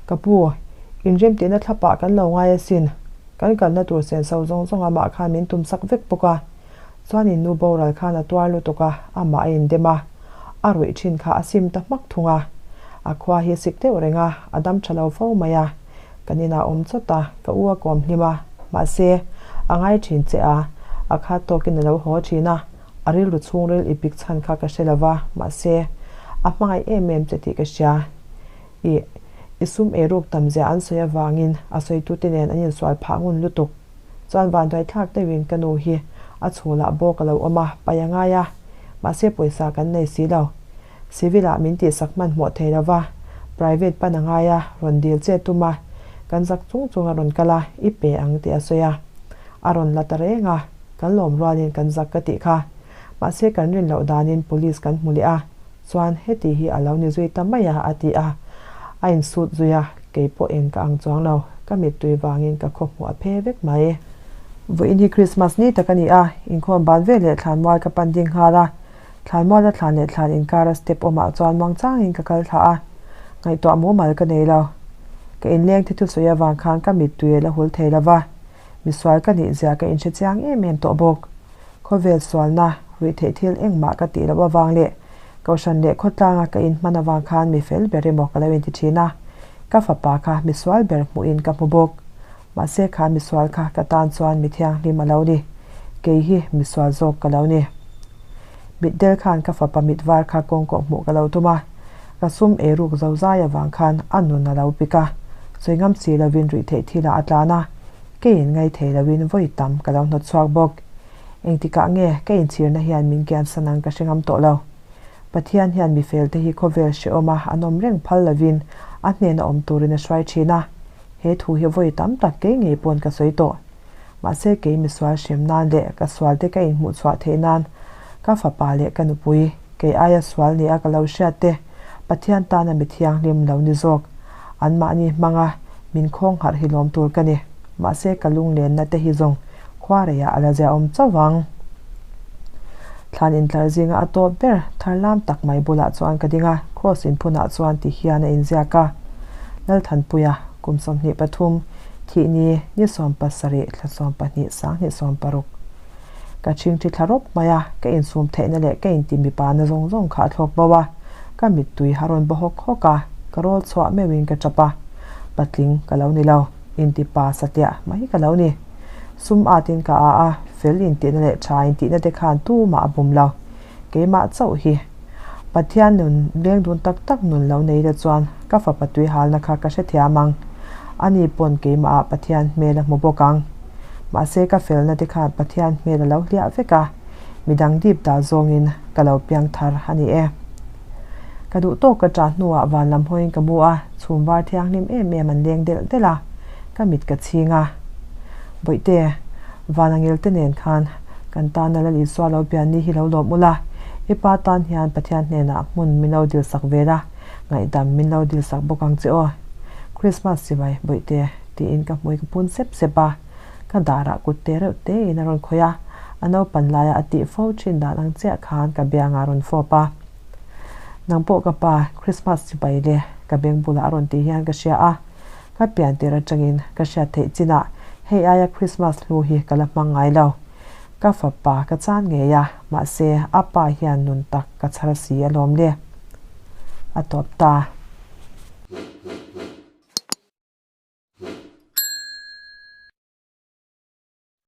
Ka pu, inremtihna thlapah kan lo ngai asin. Kan kalna tur senso zawng zawng amah khan min tumsak vek bawk a. Chuan in nu boral khan a tuar lutuk a, amah a indem a. A ruih thin kha a sim ta hmak thung a. A khua hi sik deuh reng a, a dam tha lo fo mai a. Kan inah awm chawt a, ka u a kawm hlim a, mahse, a ngai thin che a, a khat tawkin a lo haw thin a, a rilru chhungril i pik chhan kha ka hre lo va, mahse, a hmangaih em em che tih ka hria. I, i sum eiruk tam zia an sawi avangin a sawitute nen an insual phah ngun lutuk. Chuan vanduaithlak deuhin ka nu hi a chhulah bawk a lo awm a, pai a ngai a, mahse pawisa kan nei si lo. Civil ah min tihsak hmanhmawh thei lo va, private pan a ngai a, rawn dil che tum a, kan zak chung chung a rawn kal a, i pe ang tih a sawi a. A rawn la ta reng a, kan lawm rualin kan zak ka tih kha. Mahse kan rin loh danin police kan hmu leh a, chuan heti hi a lo ni zui ta mai a, a ti a. A insut zui a, kei pawh eng ka ang chuang lo, ka mittui vangin ka khawhmuh a phe vek mai. Vawiin hi Christmas ni tak a ni a, inkhawm ban veleh thlanmual ka pan ding nghal a, Thlanmuala thlan leh thlan inkara step awmah chuan muangchangin ka kal thla a, ngaihtuah mumal ka nei lo. Ka inleng thi thusawi avang khan ka mittui a la hul thei lo va, misual ka nih zia ka inhre chiang em em tawh bawk. Khawvel sualna, ruihtheih thil engmah ka tih loh avang leh kohhran leh khawtlanga ka inhman avang khan mi fel ber emaw ka lo inti thin a, ka fapa kha misual ber hmuhin ka hmu bawk. Mahse kha misual kha ka tan chuan mi thianghlim a lo ni. Kei hi misual zawk ka lo ni. Mitdel khan ka fapa mit var kha kawngkawh hmuh ka lo tum a, ka sum eiruk zo zai avang khan a nun a lo pik a, sawi ngam si lovin ruih theih thilah a tlan a, keiin ngai thei lovin vawi tam ka lo hnawt chhuak bawk. Engtikah nge ka inchhirna hian min kiansan ang ka hre ngam tawh lo. Pathian hian mi felte hi khawvel hrehawm a an awm reng phal lovin a hnena awm turin a hruai thin a. He thu hi vawi tam tak kei ngei pawn ka sawi tawh. Mahse kei misual hrem nan leh ka sual te ka inhmuh chhuah theih nan ka fapa leh ka nupui, kei aia sual nia ka lo hriat te, Pathian tana mi thianghlim lo ni zawk. Anmahni hmanga min khawng harh hi lawm tur ka ni. Mahse ka lunglenna te hi zawng khuareiah a la ziaawm chauh ang. Thlan intlar zinga a tawp ber thar lam tak mai bulah chuan ka ding a, Kraws inphunah chuan ti hian a inziak a. Lalthanpuia, kum 23, thih ni, ni 17, thla 12, 2016. Ka chhingthi thla rawp mai a, ka insum theihna leh ka inti mipa na zawng zawng kha a thlawk bo a, ka mittui a rawn baw hawk hawk a, ka rawl chhuah meuhin ka tap a, patling ka lo ni lo, inti pa satliah mai ka lo ni. Sum atin ka a a, fel intihna leh tha intihna te khan tumah a bum lo, keimah chauh hi. Pathian nun leng dun tak tak nun lo nei te chuan ka fapa tui halna kha ka hrethiam ang. Ani pawn keimahah Pathian hmel a hmu bawk ang. Mahse ka felna te khan Pathian hmel a lo hliah vek a, midang dip dah zawngin ka lo piang thar a ni e. Ka duh tawk ka ṭah hnuah van lam hawiin ka mu a, chhum var thianghlim em em an leng delh delh a, ka mit ka chhing a. Bawihte, van angel te nen khan kan tana Lal Isua lo pian ni hi lo lawm ula, i pa tan hian Pathian hnenah hmun min lo dilsak ve la, ngaihdam min lo dilsak bawk ang che aw. Krismas chibai, Bawihte, tiin ka hmui ka phun sep sep a. Ka darah kut te reuh tein a rawn khawih a, a naupan laia a tih fo thin dan ang chiah khan ka biangah a rawn fawp a. Nang pawh ka pa, Christmas chibai le, ka beng bulah a rawn tih hian ka hria a. Ka pian tir atangin ka hriat theih chinah hei aia Christmas hlu hi ka la hmang ngai lo. Ka fapa ka chan ngei a, mahse a pa hian nun tak ka chhar si alawm le. A tawp ta.